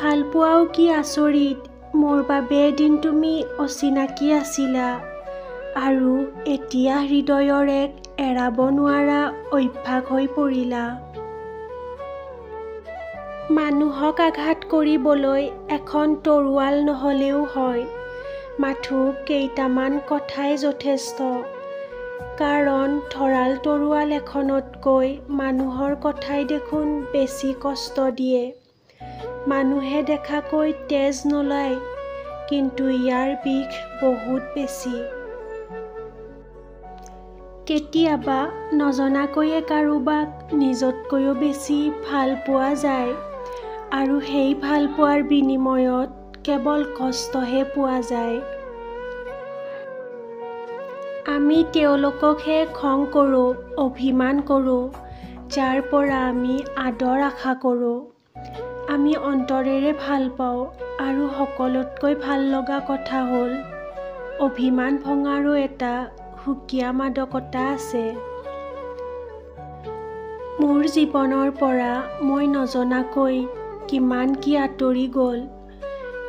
ভালপোৱাও কি আচৰিত, মোৰ বাবে এদিন তুমি অচিনাকি আছিলা আৰু এতিয়া হৃদয়ৰ এক এৰাব নোৱাৰা অভ্যাস হৈ পৰিলা। মানুহক আঘাত কৰিবলৈ এখন তৰোৱাল নহ'লেও হয়, মাথোঁ কেইটামান কথাই যথেষ্ট। কাৰণ ধৰাল তৰোৱাল এখনতকৈ মানুহৰ কথাই দেখোন বেছি কষ্ট দিয়ে। মানুহে দেখাকৈ তেজ নোলায়, কিন্তু ইয়াৰ বিষ বহুত বেছি। কেতিয়াবা নজনাকৈয়ে কাৰোবাক নিজতকৈও বেছি ভাল পোৱা যায় আৰু সেই ভালপোৱাৰ বিনিময়ত কেৱল কষ্টহে পোৱা যায়। আমি তেওঁলোককহে খং কৰোঁ, অভিমান কৰোঁ, যাৰ পৰা আমি আদৰ আশা কৰোঁ। আমি অন্তৰেৰে ভাল পাওঁ আৰু সকলোতকৈ ভাল লগা কথা হ'ল অভিমান ভঙাৰো এটা সুকীয়া মাদকতা আছে। মোৰ জীৱনৰ পৰা মই নজনাকৈ কিমান কি আঁতৰি গ'ল,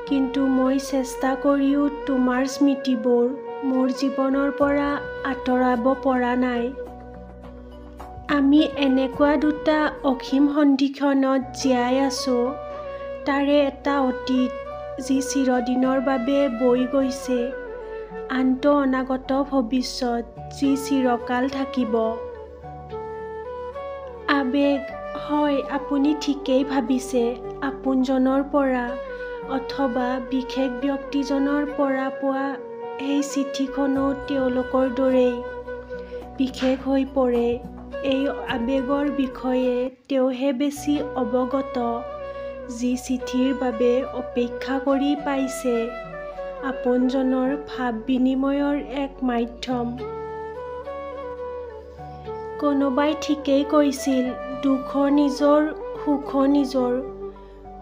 কিন্তু মই চেষ্টা কৰিও তোমাৰ স্মৃতিবোৰ মোৰ জীৱনৰ পৰা আঁতৰাব পৰা নাই। আমি এনেকুৱা দুটা অসীম সন্ধিক্ষণত জীয়াই আছোঁ, তাৰে এটা অতীত যি চিৰদিনৰ বাবে বৈ গৈছে, আনটো অনাগত ভৱিষ্যত যি চিৰকাল থাকিব। আৱেগ, হয় আপুনি ঠিকেই ভাবিছে, আপোনজনৰ পৰা অথবা বিশেষ ব্যক্তিজনৰ পৰা পোৱা সেই চিঠিখনো তেওঁলোকৰ দৰেই বিশেষ হৈ পৰে। এই আৱেগৰ বিষয়ে তেওঁহে বেছি অৱগত, যি চিঠিৰ বাবে অপেক্ষা কৰি পাইছে আপোনজনৰ ভাৱ বিনিময়ৰ এক মাধ্যম। কোনোবাই ঠিকেই কৈছিল, দুখো নিজৰ, সুখো নিজৰ।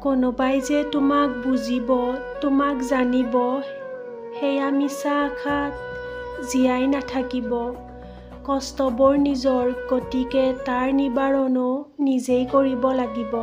কোনোবাই যে তোমাক বুজিব, তোমাক জানিব, সেয়া মিছা আশাত জীয়াই নাথাকিব। কষ্টবোৰ নিজৰ, গতিকে তাৰ নিবাৰণো নিজেই কৰিব লাগিব।